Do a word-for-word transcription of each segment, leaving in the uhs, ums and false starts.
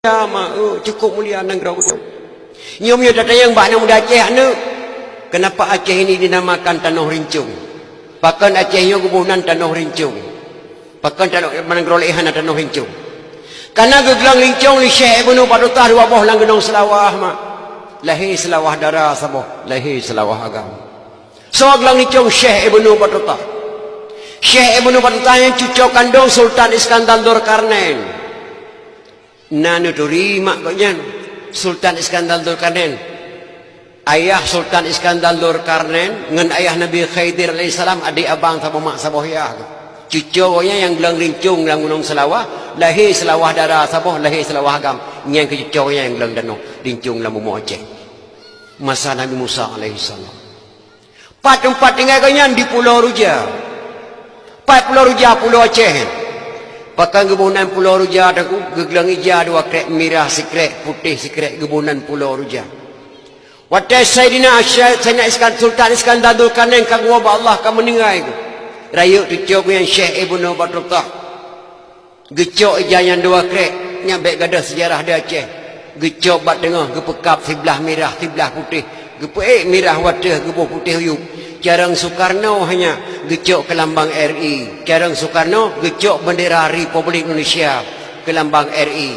Mulia, ma, eh, cukup mulia nanggroe geutanyoe. Nyoe meunyoe tatanyong bak aneuk muda Aceh, aneuk, kenapa Aceh ini dinamakan Tanoh Rincong? Pakon Aceh nyoe geuboh nan Tanoh Rincong? Pakon tanoh, nanggroe laén hana Tanoh Rincong? Karena geuglöng rincong lé Syekh Ibnu Batutah dua boh lam Gunong Seulawah, ma. Lahé Seulawah Dara saboh, lahé Seulawah Agam. Soe glöng rincong? Syekh Ibnu Batutah. Syekh Ibnu Batutah nyan cuco kandong Sultan Iskandar Dzulkarnain. Na neuturi mak gobnyan, Sultan Iskandar Dzulkarnain. Ayah Sultan Iskandar Dzulkarnain ngon ayah Nabi Khidir alaihissalam, adék abang saboh mak saboh yah. Cuco gobnyan nyang glöng rincong lam Gunong Seulawah, lahé Seulawah Dara saboh, lahé Seulawah Agam. Nyan keuh cuco gobnyan nyang glöng tanoh rincong lam bumoe Aceh masa Nabi Musa alaihissalam. Pat teumpat tinggai gobnyan? Di Pulo Ruja. Pat Pulo Ruja? Pulo Aceh. Pakon geuboh nan Pulo Ruja, Teungku? Geuglöng ija dua krek, mirah sikrek, putéh sikrek, geuboh nan Pulo Ruja. Watèe Saidina Asy-, Saidina Iskan-, Sultan Iskandar Dzulkarnain ka geuwoe bak Allah, ka meuninggai geuh, rayeuk cuco geuh nyan Syekh Ibnu Batutah. Geucok ija nyang dua krek, nyan bèk gadôh seujarah di Aceh. Geucok bak teungoh, geupeukab siblah mirah, siblah putéh. Geupeuék mirah u ateueh, geuboh putéh u yup. Carông Soekarno hanya geucok keu lambang R I. Carông Soekarno geucok bendera Republik Indonesia keu lambang R I.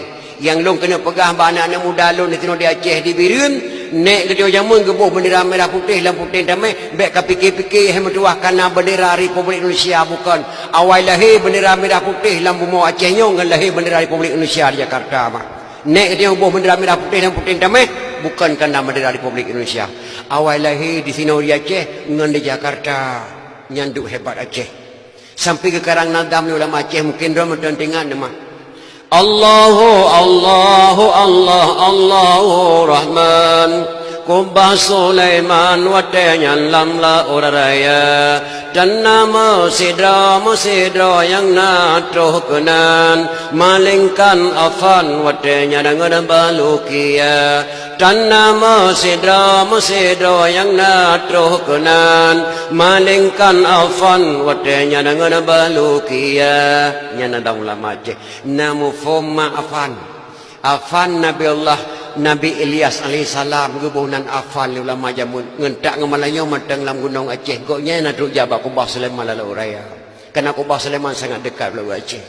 Nyang lôn keuneuk peugah bak aneuk-aneuk muda lôn disinoe di Aceh, di Bireuen, nèk geutanyoe jameun geuboh bendera mirah putéh lam puténg tamèh, bèk ka pike-pike hai meutuwah ka na bendera Republik Indonesia, bukon. Awai lahé bendera mirah putéh lam bumoe Aceh nyoe ngon lahé bendera Republik Indonesia di Jakarta, ma. Nèk geutanyoe boh bendera mirah putéh lam puténg tamèh, bukon ka na bendera Republik Indonesia. Awai lahé disinoe di Aceh ngon di Jakarta. Nyan duek hebat Aceh. Sampai geukarang nadam lé ulama Aceh, mungken droe meuteun teuingat nama. Allahu, Allahu, Allah, Allahu Rahman. Kubah Sulaiman watèe nyan lam laôt raya. Tan na meusidroe-meusidroe nyang na troh keunan, malaingkan Afan watèe nyan deungon Balukia. Tan na meusidroe, meusidroe nyang na troh keunan, malaingkan Afan watèe nyan deungon Balukia. Nyan na dong ulama Aceh. Na muphom ma Afan. Afan Nabi Allah, Nabi Ilyas alaihissalam geuboh nan Afan lé ulama jameun. Ngon tak ngon malam nyoe mantong lam gunong Aceh. Gobnyan na trok jak bak kubah Sulaiman lam laôt raya. Karena kubah Sulaiman sangat dekat bak laôt Aceh.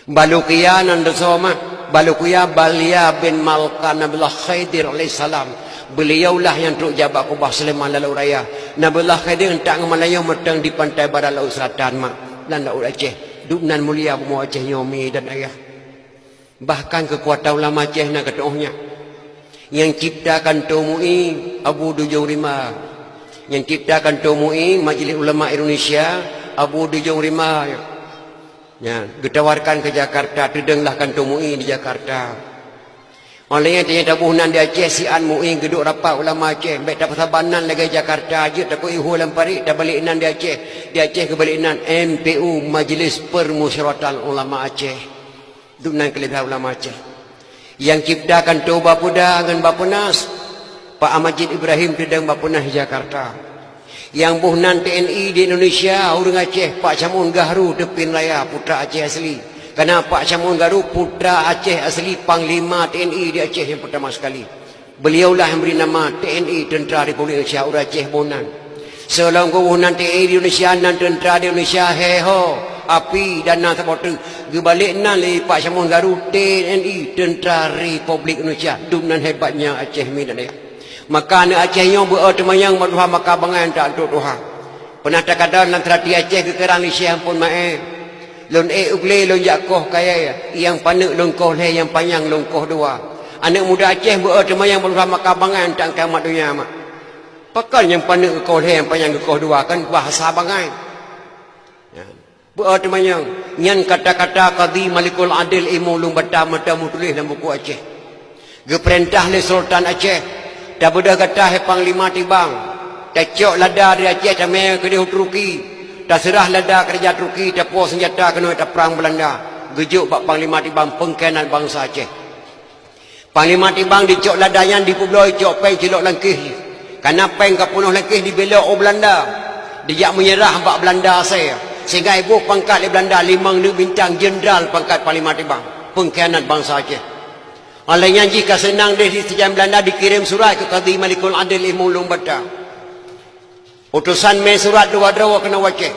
Balukia nan teusoe ma, Balukia Balia bin Malka Nabiullah Khidir alaihissalam. Beliaulah nyang trok jak bak kubah Sulaiman lam laôt raya. Nabiullah Khidir ngon tak ngon malam nyoe mantong di pantai barat laôt selatan ma, lam laôt Aceh. Duek nan mulia bumoe Aceh nyoe mi dan ayah. Bahkan keukuatan ulama Aceh na geutu'oh nyan. Nyang cipta kantô MUI Abu Dujong Rima. Nyang cipta kantô MUI, Majelis Ulama Indonesia, Abu Dujong Rima. Nyan, geutawarkan keu Jakarta, teudeuenglah kantô MUI di Jakarta. Óh lheueh nyan tanyoe taboh nan di Aceh, siat MUI geuduek rapat ulama Aceh, bèk tapeusaban nan lagèe Jakarta, jeuet takot ihue lam parit, tabalek nan di Aceh. Di Aceh geubalek nan M P U, Majelis Permusyawaratan Ulama Aceh. Duek nan keuleubah ulama Aceh. Nyang cipta kantô Bapeda ngon Bapenas, Pak Majid Ibrahim teudeueng Bapenas di Jakarta. Nyang boh nan T N I di Indonesia, ureueng Aceh, Pak Syamon Gahru Teupin Raya, putra Aceh asli. Karena Pak Syamon Gahru putra Aceh asli, panglima T N I di Aceh nyang peurtama sekali. Beliaulah nyang bri nama T N I, Teuntra Republik Indonesia, ureueng Aceh boh nan. Seulom geuboh nan T N I di Indonesia, nan teuntra di Indonesia, he ho, api, dan nan saboh teuk. Geubalek nan lé Pak Syamon Gahru, T N I, Teuntra Republik Indonesia. Duek nan hebatnya Aceh mi dan ayah. Maka aneuk Aceh nyoe beu-o teumanyong bak tuha maka bangai, tak antuk tuha. Peunah takalon lam seurati Aceh geukeurang lé Syekh Ampon Maé. Lôn ék u glé lôn jak koh kayèe, nyang paneuk lôn koh lhèe, nyang panyang lôn koh dua. Aneuk muda Aceh beu-o teumanyong bak tuha maka bangai, tak angkai mat donya mak. Pakon nyang paneuk geukoh lhèe, nyang panyang geukoh dua, kan bahasa bangai. Nyan. Beu-o teumanyong, nyan kata-kata Kadhi Malikul Adil, ilmu lôn baca mata meutuléh lam buku Aceh. Geupeurintah lé Sultan Aceh, tabeudôh gata hai Panglima Tibang, tacok lada dari Aceh tamè keudéh u Turki, taseurah lada keu raja Turki, tapuwoe seunjata keunoe taprang Beulanda, geujok bak Panglima Tibang, peungkhianat bansa Aceh. Panglima Tibang dicok lada nyan dipeubloe, cok péng cilok lam kéh jih. Kana péng ka peunoh lam kéh dibelok u Beulanda. Dijak meunyeurah bak Beulanda asèe. Sehingga iboh pangkat lé Beulanda limong neuk bintang, jeundral pangkat Panglima Tibang. Peungkhianat bansa Aceh. Óh lheueh nyan jih ka seunang deh di sijan Beulanda, dikirém surat keu Kadhi Malikul Adil Imum Lueng Bata. Utosan mé surat dua droe keunoe u Aceh.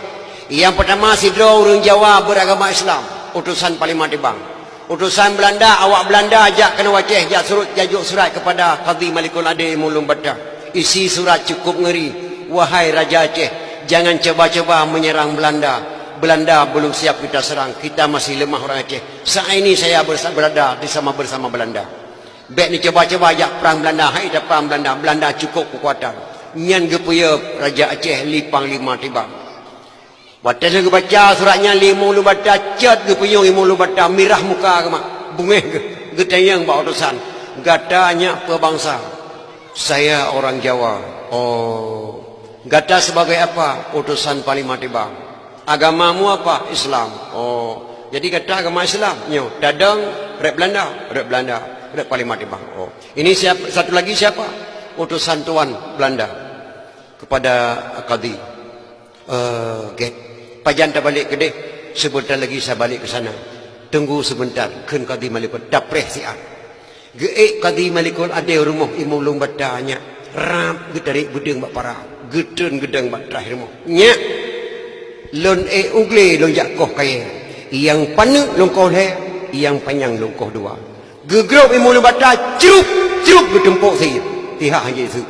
Nyang peutama sidroe ureuëng Jawa beuragama Islam, utosan Panglima Tibang. Utosan Beulanda, awak Beulanda jak keunoe u Aceh, jak surut, jak jok surat keupada Kadhi Malikul Adil Imum Lueng Bata. Isi surat cukup ngeuri, "Wahai Raja Aceh, jangan coba-coba menyerang Belanda. Belanda belum siap kita serang, kita masih lemah orang Aceh. Saat ini saya bersa-, berada di sama bersama Belanda. Bék neucoba-coba jak prang Belanda, hai taprang Belanda, Belanda cukup keukuatan." Nyan geupeuyeup Raja Aceh lé Panglima Tibang. Watée lheueh geubaca surat nyan lé Imum Lueng Bata, cot geupunyueng Imum Lueng Bata, mirah muka geuh mak, beungéh geuh, geutanyong bak utosan, "Gata nyak peue bansa?" "Saya orang Jawa." "Oh. Gata sebagai apa?" "Utosan Panglima Tibang." "Agamamu apa?" "Islam." "Oh. Jadi gata agama Islam?" "Nyoe, tadong rot Beulanda?" "Rot Beulanda, rot Panglima Tibang." "Oh. Ini siapa, satu lagi siapa?" "Utosan tuan Beulanda." Kepada Kadhi, "Eh, gét, pajan tabalek keudeh, sebentar lagi saya balik ke sana. Tunggu sebentar," kheun Kadhi Malikul, tapreh siat. Geuék Kadhi Malikul Adil rumoh Imum Lueng Bata nyak, rab geutarek beudeueng bak para, geutreun geudong bak traih rumoh. "Nyak, lôn ék u glé lôn jak koh kayée, nyang paneuk lôn koh lhée, nyang panyang lôn koh dua." Geugrob Imum Lueng Bata, cruk, cruk, geuteumpok sie. Tihah han jeuet seuek.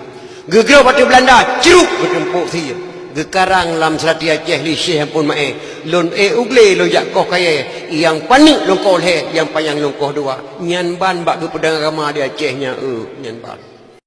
Geugrob ateueh Beulanda, cruk, geuteumpok sie. Geukarang lam seulati Aceh lé Syekh Ampon Maé, "Lôn ék u glé lôn jak koh kayée, nyang paneuk lôn koh lhée, nyang panyang lôn koh dua." Nyan ban bak geupeudong agama di Aceh nyan, eh, nyan ban.